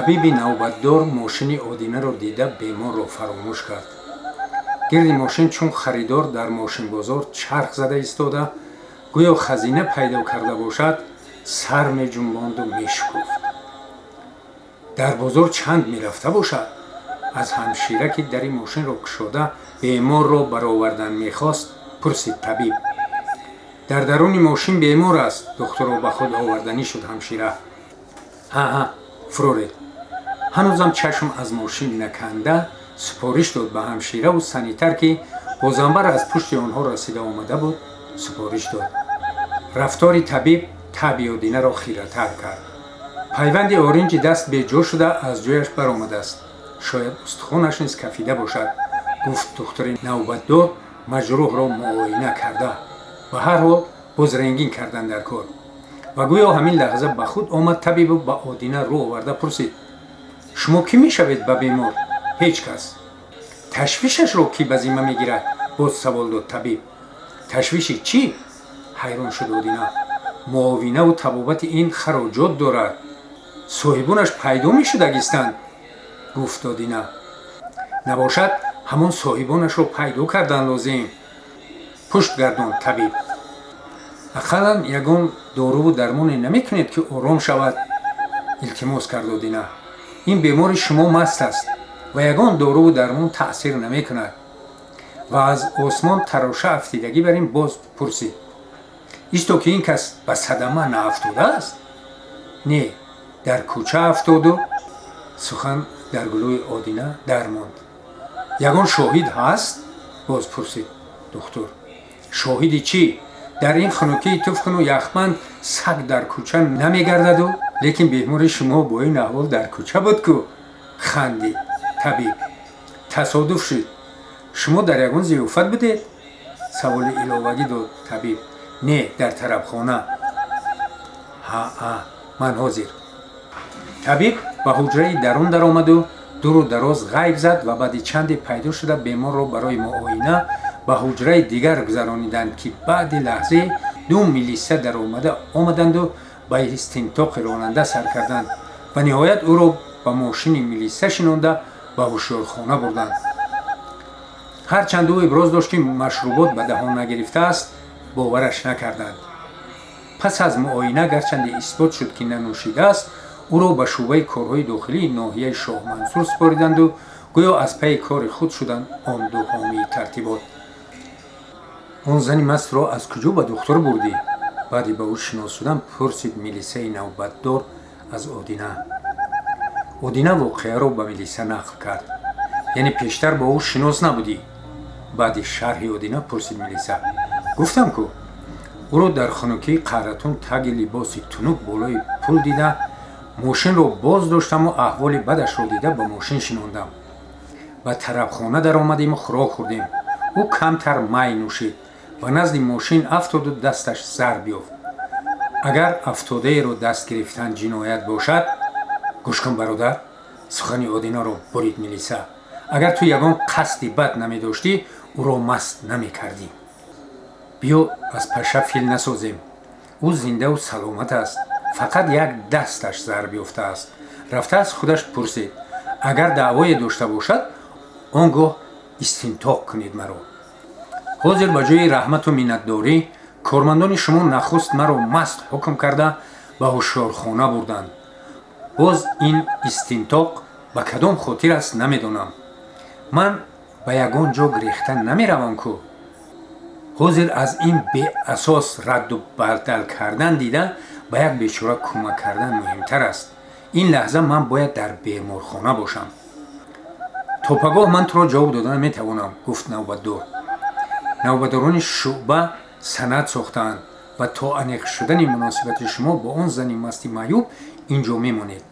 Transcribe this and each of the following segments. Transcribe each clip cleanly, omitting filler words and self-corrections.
Табиби навбатдор мошини Одинаро дида, беморро фаромӯш кард. Гирди мошин чун харидор дар мошинбозор чарх зада истода, гӯё хазина пайдо карда бошад, сар меҷунбонду мешукуфт. Дар бозор чанд мерафта бошад? Аз ҳамшира, ки дари мошинро кушода, беморро баровардан мехост, пурсид табиб. Дар даруни мошин бемор аст. Духтурро ба худ оварданӣ шуд ҳамшира. Ҳа, фуроред. Ҳанӯзам чашм аз мошин наканда, супориш дод ба ҳамшираву санитар, ки бо занбар аз пушти онҳо расида омада буд, супориш дод. Рафтори табиб таъби Одинаро хиратар кард. Пайванди оринҷи даст беҷо шуда, аз ҷояш баромадааст, шояд устухонаш низ кафида бошад, гуфт духтури навбатдор, маҷрӯҳро муоина карда. Ба ҳар ҳол боз рентген кардан дар кор. Ва гӯё ҳамин лаҳза ба худ омад табибу ба Одина рӯ оварда пурсид: «Шумо кӣ мешавед ба бемор?» «Ҳеҷ кас». «Ташвишашро кӣ ба зимма мегирад?» боз савол дод табиб. «Ташвиши чӣ?» ҳайрон шуд Одина. «Муовинаву табобати ин хароҷот дорад, соҳибонаш пайдо мешудагистанд», гуфт Одина. «Набошад, ҳамон соҳибонашро пайдо кардан лозим», пушт гардонд табиб. «Ақаллан ягон доруву дармоне намекунед, ки ором шавад?» илтимос кард Одина. «Ин бемори шумо маст аст ва ягон доруву дармон таъсир намекунад». Ва аз осмон тароша афтидагӣ бар ин боз пурсид: «Исто, ки ин кас ба садама наафтодааст?» «Не, дар кӯча афтоду». Сухан дар гулӯи Одина дармонд. «Ягон шоҳид ҳаст?» боз пурсид духтур. «Шоҳиди чӣ? Дар ин хунукии туфкуну яхбанд саг дар кӯча намегардаду, лекин бемори шумо бо ин аҳвол дар кӯча буд ку», хандид табиб. «Тасодуф шуд. Шумо дар ягон зиёфат будед?» саволи иловагӣ дод табиб. «Не, дар тарабхона». «Ҳаа, ман ҳозир». Табиб ба ҳуҷраи дарун даромаду дуру дароз ғайб зад ва баъди чанде пайдо шуда, беморро барои муоина ба ҳуҷраи дигар гузарониданд, ки баъди лаҳзае ду милиса даромада омаданду ба истинтоқи ронанда сар карданд ва ниҳоят ӯро ба мошини милиса шинонда, ба ҳушёрхона бурданд. Ҳарчанд ӯ иброз дошт, ки машрубот ба даҳон нагирифтааст, бовараш накарданд. Пас аз муоина, гарчанде исбот шуд, ки нанӯшидааст, ӯро ба шӯъбаи корҳои дохилии ноҳияи Шоҳмансур супориданду гӯё аз пайи кори худ шуданд он ду ҳомии тартибот. «Он зани мастро аз куҷо ба духтур бурдӣ?» баъди ба ӯ шинос шудан пурсид милисаи навбатдор аз Одина. Одина воқеаро ба милиса нақл кард. «Яъне пештар бо ӯ шинос набудӣ?» баъди шарҳи Одина пурсид милиса. «Гуфтам ку, ӯро дар хунукии Қаҳратун таги либоси тунук болои пул дида, мошинро боз доштаму аҳволи бадашро дида, ба мошин шинондам. Ба тарабхона даромадиму хӯрок хӯрдем. Ӯ камтар май нӯшид ва назди мошин афтоду дасташ зарб ёфт. Агар афтодаеро даст гирифтан ҷиноят бошад...» «Гӯш кун, бародар», сухани Одинаро бурид милиса, «агар ту ягон қасди бад намедоштӣ, ӯро маст намекардӣ. Биё, аз паша фил насозем. Ӯ зиндаву саломат аст, фақат як дасташ зарб ёфтааст. Рафта аз худаш пурсед. Агар даъвое дошта бошад, он гоҳ истинтоқ кунед маро. Ҳозир ба ҷои раҳмату миннатдорӣ кормандони шумо нахуст маро маст ҳукм карда, ба ҳушёрхона бурданд. Боз ин истинтоқ ба кадом хотир аст, намедонам. Ман ба ягон ҷо гирехта намеравам ку. Ҳозир аз ин беасос радду бадал кардан дида, ба як бечора кӯмак кардан муҳимтар аст. Ин лаҳза ман бояд дар беморхона бошам». «То пагоҳ ман туро ҷавоб дода наметавонам», гуфт навбатдор. «Навбатдорони шӯъба санад сохтаанд ва то аниқ шудани муносибати шумо бо он зани масти маъюб ин ҷо мемонед».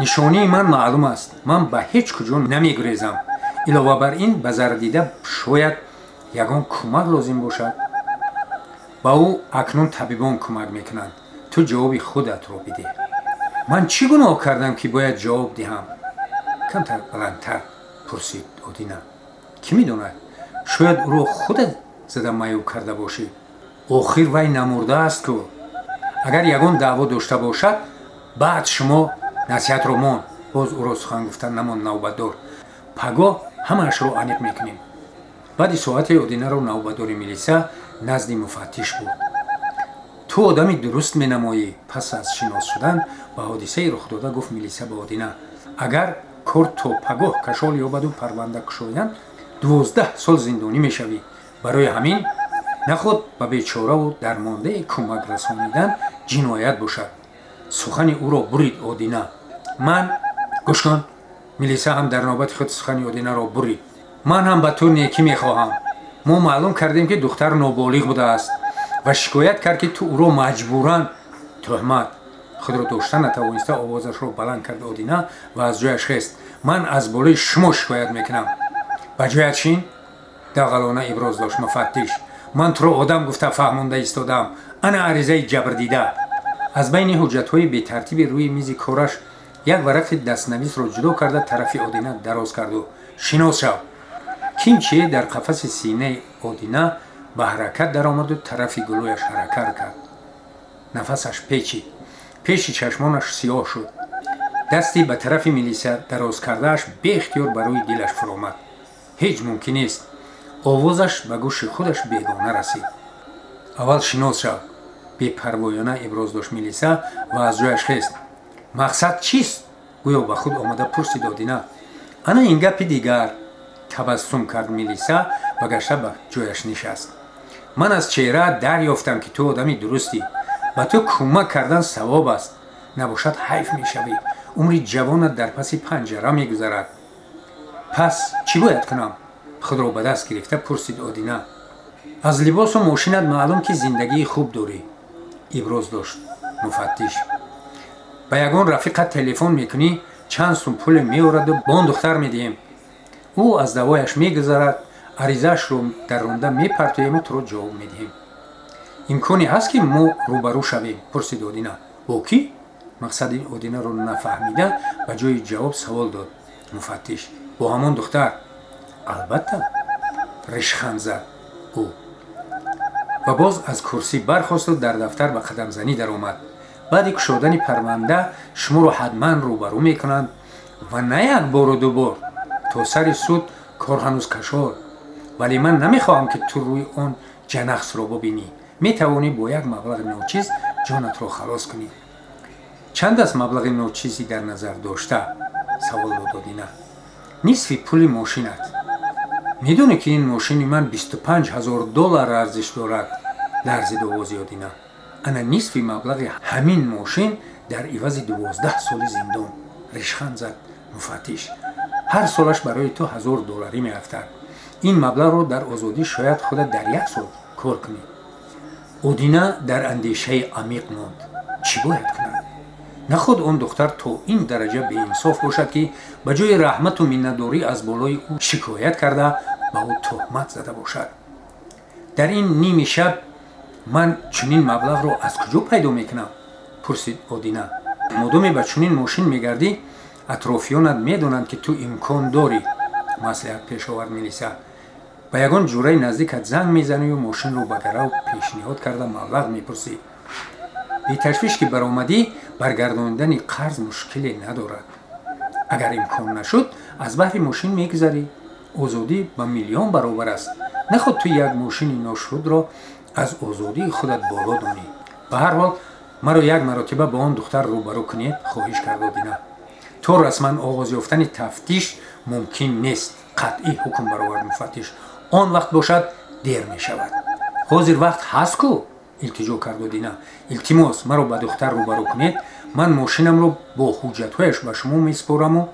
«Нишонии ман маълум аст, ман ба ҳеҷ куҷо намегурезам. Илова бар ин, ба зардида шояд ягон кӯмак лозим бошад». «Ба ӯ акнун табибон кӯмак мекунанд. Ту ҷавоби худатро бидеҳ». «Ман чӣ гуноҳ кардам, ки бояд ҷавоб диҳам?» камтар баландтар пурсид Одина. «Кӣ медонад, шояд ӯро худат зада маъюб карда бошӣ. Охир вай намурдааст ку. Агар ягон даъво дошта бошад, баъд шумо Насиҳатро мон. Боз ӯро сухан гуфтан намонд навбатдор. Пагоҳ ҳамаашро аниқ мекунем. Баъди соате Одинаро навбатдори милиса назди муфаттиш буд. Ту одами дуруст менамоӣ. Пас аз шинос шудан ба ҳодисаи рухдода гуфт милиса ба Одина: агар кор то пагоҳ кашол ёбаду парванда кушоянд, 12 сол зиндонӣ мешавӣ. Барои ҳамин наход ба бечораву дармондае кӯмак расонидан ҷиноят бошад. Сухани ӯро бурид Одина. Ман гӯш кун. Милиса ҳам дар навбати худ сухани Одинаро бурид. Ман ҳам ба ту некӣ мехоҳам. Мо маълум кардем, ки духтар ноболиғ будааст ва шикоят кард, ки ту ӯро маҷбуран. Тӯҳмат! Худро дошта натавониста овозашро баланд кард Одина ва аз ҷояш хест. Ман аз болои шумо шикоят мекунам. Ба ҷоят шин, дағалона иброз дошт муфаттиш. Ман туро одам гуфта фаҳмонда истодаам. Ана аризаи ҷабрдида. Аз байни ҳуҷҷатҳои бетартиби рӯи мизи кораш як варақи дастнависро ҷудо карда, тарафи Одина дароз карду: шинос шав. Кимчие дар қафаси синаи Одина ба ҳаракат даромаду тарафи гулӯяш ҳаракат кард. Нафасаш печид, пеши чашмонаш сиёҳ шуд. Дасти ба тарафи милиса дароз кардааш беихтиёр ба рӯи дилаш фуромад. Ҳеҷ мумкин нест. Овозаш ба гӯши худаш бегона расид. Аввал шинос шав, бепарвоёна иброз дошт милиса ва аз ҷояш хест. Мақсад чист? Гӯё ба худ омада пурсид Одина. Ана ин гапи дигар, табассум кард милиса ва гашта ба ҷояш нишаст. Ман аз чеҳраат дарёфтам, ки ту одами дурустӣ. Ба ту кӯмак кардан савоб аст. Набошад, ҳайф мешавӣ, умри ҷавонат дар паси панҷара мегузарад. Пас чӣ бояд кунам? Худро ба даст гирифта пурсид Одина. Аз либосу мошинат маълум, ки зиндагии хуб дорӣ, иброз дошт муфаттиш. Ба ягон рафиқат телефон мекунӣ, чанд сум пуле меораду ба он духтар медиҳем. Ӯ аз давояш мегузарад, аризаашро дар ронда мепартоему туро ҷавоб медиҳем. Имконе ҳаст, ки мо рӯбарӯ шавем? Пурсид Одина. Бо кӣ? Мақсади Одинаро нафаҳмида, ба ҷои ҷавоб савол дод муфаттиш. Бо ҳамон духтар, албатта, ришханд зад ӯ ва боз аз курсӣ бархосту дар дафтар ба қадамзанӣ даромад. Баъди кушодани парванда шуморо ҳатман рӯбарӯ мекунанд ва на як бору ду бор. То сари суд кор ҳанӯз кашол, вале ман намехоҳам, ки ту рӯи он ҷанахсро бубинӣ. Метавонӣ бо як маблағи ночиз ҷонатро халос кунӣ. Чанд аст маблағи ночизи дар назар дошта? Савол дод Одина. Нисфи пули мошинат. Медонӣ, ки ин мошини ман 25 000 доллар арзиш дорад, ларзид овози Одина. Ана нисфи маблағи ҳамин мошин дар ивази 12 соли зиндон, ришханд зад муфаттиш. Ҳар солаш барои ту 1000 долларӣ меафтад. Ин маблағро дар озодӣ шояд худат дар як сол кор кунӣ. Одина дар андешаи амиқ монд. Чӣ бояд кунад? Наход он духтар то ин дараҷа беинсоф бошад, ки ба ҷои раҳмату миннатдорӣ аз болои ӯ шикоят карда, ба ӯ тӯҳмат зада бошад. Дар ин ними шаб ман чунин маблағро аз куҷо пайдо мекунам? Пурсид Одина. Модоме ба чунин мошин мегардӣ, атрофиёнат медонанд, ки ту имкон дорӣ, маслиҳат пеш овард милиса. Ба ягон ҷураи наздикат занг мезанию мошинро ба гарав пешниҳод карда, маблағ мепурсӣ. Беташвиш ки баромадӣ, баргардонидани қарз мушкиле надорад. Агар имкон нашуд, аз баҳри мошин мегузарӣ. Озодӣ ба миллион баробар аст. Наход ту як мошини ношудро аз озодии худат боло донӣ. Ба ҳар ҳол, маро як маротиба ба он духтар рӯбарӯ кунед, хоҳиш кард Одина. То расман оғоз ёфтани тафтиш мумкин нест, қатъӣ ҳукм баровард муфаттиш. Он вақт бошад, дер мешавад. Ҳозир вақт ҳаст ку, илтиҷо кард Одина. Илтимос, маро ба духтар рӯбарӯ кунед. Ман мошинамро бо ҳуҷҷатҳояш ба шумо месупораму.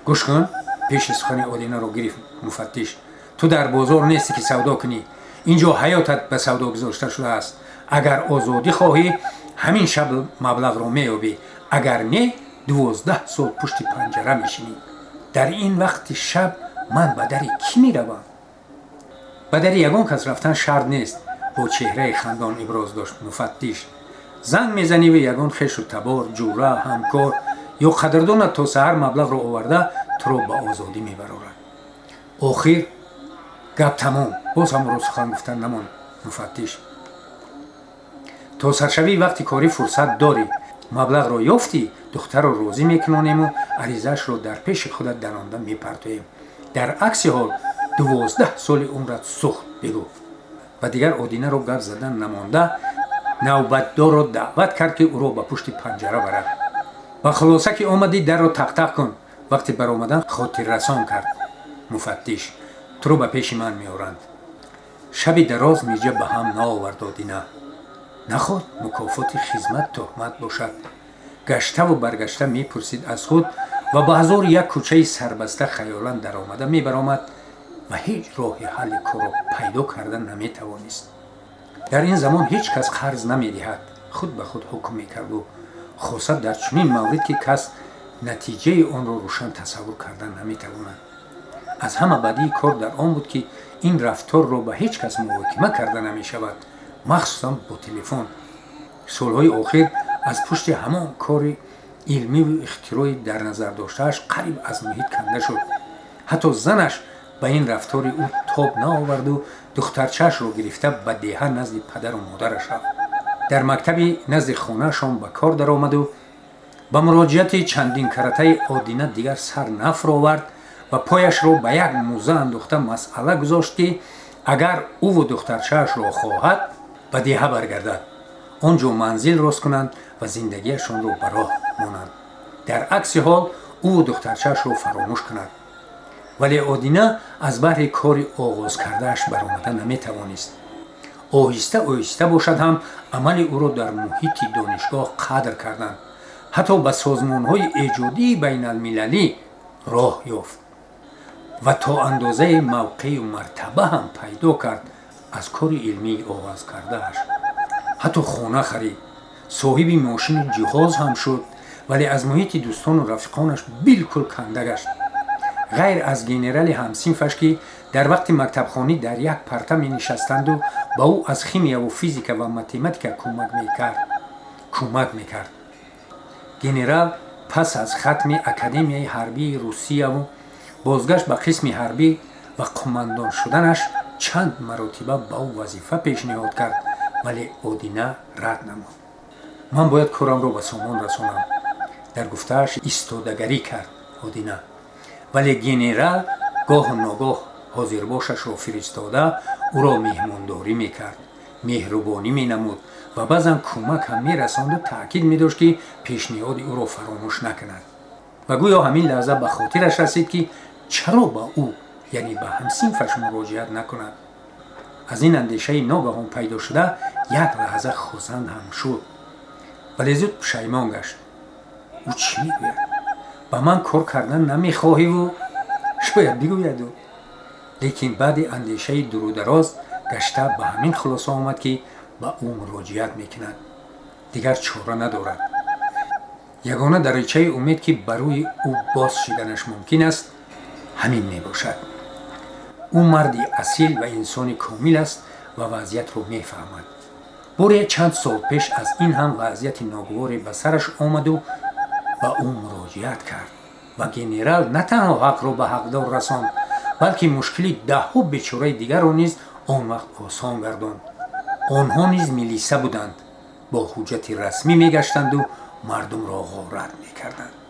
Гӯш кун, пеши сухани Одинаро гирифт муфаттиш. Ту дар бозор нестӣ, ки савдо кунӣ. Ин ҷо ҳаётат ба савдо гузошта шудааст. Агар озодӣ хоҳӣ, ҳамин шаб маблағро меёбӣ, агар не, 12 сол пушти панҷара мешинӣ. Дар ин вақти шаб ман ба дари кӣ меравам? Ба дари ягон кас рафтан шарт нест, бо чеҳраи хандон иброз дошт муфаттиш. Занг мезаниву ягон хешу табор, ҷура, ҳамкор ё қадрдонат то саҳар маблағро оварда, туро ба озодӣ мебарорад. Охир гап тамом. Боз ҳамонро сухан гуфтан намонд муфаттиш. То саршавии вақти корӣ фурсат дорӣ. Маблағро ёфтӣ, духтарро розӣ мекунонему аризаашро дар пеши худат даронда мепартоем. Дар акси ҳол 12 соли умрат сӯхт, бигуфт. Ва дигар Одинаро гап задан намонда, навбатдорро даъват кард, ки ӯро ба пушти панҷара барад. Ба хулоса ки омадӣ, дарро тақтақ кун. Вақти баромадан хотиррасон кард муфаттиш: туро ба пеши ман меоранд. Шаби дароз миҷа ба ҳам наовард Одина. Наход мукофоти хизмат туҳмат бошад? Гаштаву баргашта мепурсид аз худ ва ба ҳазору як кӯчаи сарбаста хаёлан даромада мебаромад ва ҳеҷ роҳи ҳалли корро пайдо карда наметавонист. Дар ин замон ҳеҷ кас қарз намедиҳад, худ ба худ ҳукм мекарду, хоса дар чунин маврид, ки кас натиҷаи онро рӯшан тасаввур карда наметавонад. Аз ҳама бадии кор дар он буд, ки ин рафторро ба ҳеҷ кас муҳокима карда намешавад, махсусан бо телефон. Солҳои охир аз пушти ҳамон кори илмиву ихтирои дар назар доштааш қариб аз муҳит канда шуд. Ҳатто занаш ба ин рафтори ӯ тоб наоварду духтарчаашро гирифта ба деҳа назди падару модараш рафт. Дар мактаби назди хонаашон ба кор даромаду ба муроҷиати чандинкаратаи Одина дигар сар нафровард ва пояшро ба як мӯза андохта масъала гузошт, ки агар ӯву духтарчаашро хоҳад, ба деҳа баргардад, он ҷо манзил рост кунанд ва зиндагиашонро ба роҳ монанд, дар акси ҳол ӯву духтарчаашро фаромӯш кунад. Вале Одина аз баҳри кори оғоз кардааш баромада наметавонист. Оҳиста оҳиста бошад ҳам, амали ӯро дар муҳити донишгоҳ қадр карданд. Ҳатто ба созмонҳои эҷодии байналмилалӣ роҳ ёфт ва то андозаи мавқею мартаба ҳам пайдо кард аз кори илмии оғоз кардааш. Ҳатто хона харид, соҳиби мошину ҷиҳоз ҳам шуд, вале аз муҳити дӯстону рафиқонаш билкул канда гашт. Ғайр аз генерали ҳамсинфаш, ки дар вақти мактабхонӣ дар як парта менишастанду ба ӯ аз химияву физика ва математика кӯмак мекард. Генерал пас аз хатми Академияи ҳарбии Русияву бозгашт ба қисми ҳарбӣ ва қумандон шуданаш чанд маротиба ба ӯ вазифа пешниҳод кард, вале Одина рад намуд. Ман бояд корамро ба сомон расонам, дар гуфтааш истодагарӣ кард Одина. Вале генерал гоҳу ногоҳ ҳозирбошашро фиристода, ӯро меҳмондорӣ мекард, меҳрубонӣ менамуд ва баъзан кӯмак ҳам мерасонду таъкид медошт, ки пешниҳоди ӯро фаромӯш накунад. Ва гӯё ҳамин лаҳза ба хотираш расид, ки чаро ба ӯ, яъне ба ҳамсинфаш, муроҷиат накунад. Аз ин андешаи ногаҳон пайдо шуда як лаҳза хурсанд ҳам шуд, вале зуд пушаймон гашт. Ӯ чӣ мегӯяд? Ба ман кор кардан намехоҳиву шояд бигӯяду. Лекин баъди андешаи дурудароз гашта ба ҳамин хулоса омад, ки ба ӯ муроҷиат мекунад, дигар чора надорад. Ягона даричаи умед, ки ба рӯи ӯ боз шиданаш мумкин аст, ҳамин мебошад. Ӯ марди асил ва инсони комил аст ва вазъиятро мефаҳмад. Боре чанд сол пеш аз ин ҳам вазъияти ногуворе ба сараш омаду ба ӯ муроҷиат кард ва генерал на танҳо ҳақро ба ҳақдор расонд, балки мушкили даҳҳо бечораи дигарро низ он вақт осон гардонд. Онҳо низ милиса буданд, бо ҳуҷҷати расмӣ мегаштанду мардумро ғорат мекарданд.